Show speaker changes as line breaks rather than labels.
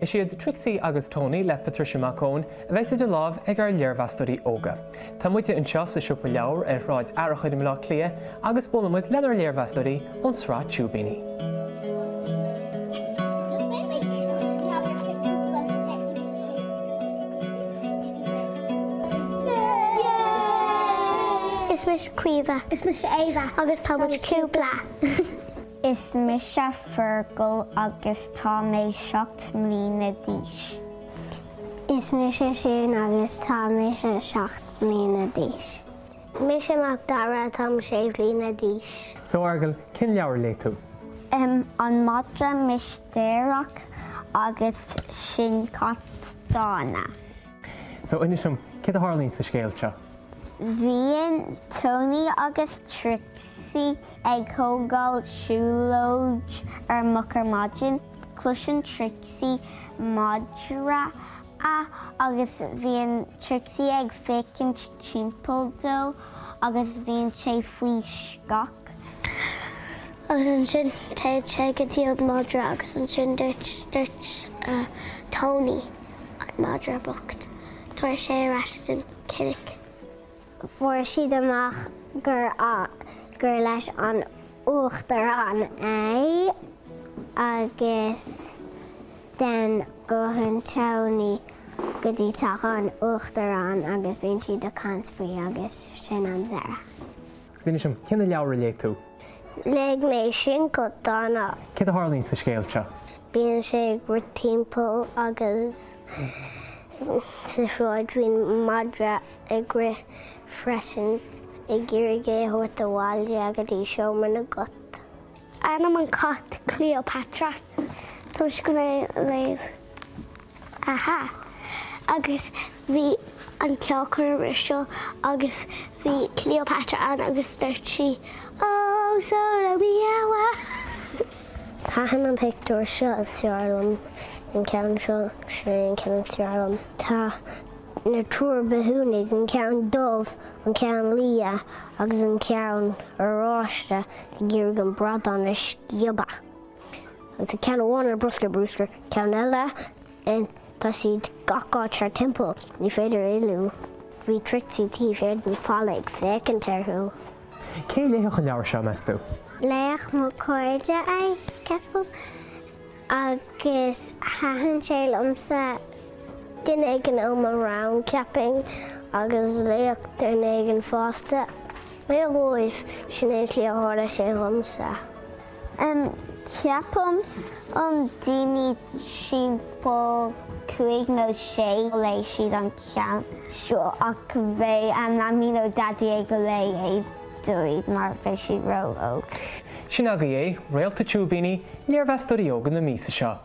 Is iad Trixie agus Tony le Patricia Mac Eoin a bheas idir lámh ag ár léirmheastóirí óga. Tá muide anseo sa Siopa Leabhar ar Shráid Fhearachair i mBleá Cliath agus buailfidh muid lenár léirmheastóirí ón sraith Tiúibíní.
Is mise Caoimhe.
Is mise Éabha.
Agus tá muid cúpla.
Is mise Fergal agus tá mé 7 mbliana d'aois.
Is mise Siún agus tá mise 7 mbliana d'aois.
Mise Mac Dara, táim 6 bhliana d'aois.
So, Fheargal, cén leabhar a léigh tú?
An Madra Mistéireach agus Sin Cat Dána.
So, inis dom, céard a tharlaíonn sa scéal seo?
Bíonn Tony agus Trixie ag tógáil siúlóid ar moch ar maidin. Cloiseann Trixie madra agus bíonn Trixie ag féachaint timpeall dó agus bíonn sé faoi shoc.
Agus ansin téann sé go dtí an madra agus ansin dúirt dúirt Tony an madra bocht tabhair sé ar ais don chnoc.
Fuair siad amach gur gur leis an uachtarán é agus then gabhann Tony go dtí teach an uachtaráin agus bíonn siad ag caint faoi agus sin an deireadh.
Agus inis dom, cén leabhar a léigh tú?
Léigh mé Sin Cat Dána.
Céard a tharlaíonn sa scéal seo?
Bíonn sé ag rith timpeall agus sa sráid bíonn madra ag rith freisin ag iarraidh é a thabhairt abhaile go dtí seomra na gcat.
Ainm an cat Cleopatra.
Tá mise chun é a léamh. Aha. Agus bhí an ceolchoirm ar siúl agus bhí Cleopatra ann agus dúirt sí Oh sole mio.
Thaitin an pictiúr seo is fearr liom, an ceann seo, sin é an ceann is fearr liom. Tá na triúr bithiúnaigh, an ceann dubh, an ceann liath agus an ceann oráiste ag iarraidh an bradán a sciobadh. Agus tá ceann amháin ar bruscar bruscar, ceann eile in tá siad gach áit thar timpeall, ní féidir éalú. Bhí Trixie taobh thiar den falla ag féachaint orthu.
Cé a léifeadh an leabhar seo, meas tú?
Léifeadh mo chairde é, ceapaim, agus thaitin sé liomsa.
Duine éigin ó mo rang, ceapaim, agus léifeadh duine éigin fásta é dóibh, sin é an tslí a tharla sé dhomsa.
Ceapaim um daoine timpeall 5 nó 6 léigh siad an ceann seo ach bheadh a mamaí nó daidí ag léamh é dóibh mar bheadh siad ró-óg.
Sin agaibh é, Réalta Tiúibíní, léirmheastóirí óga na míosa seo.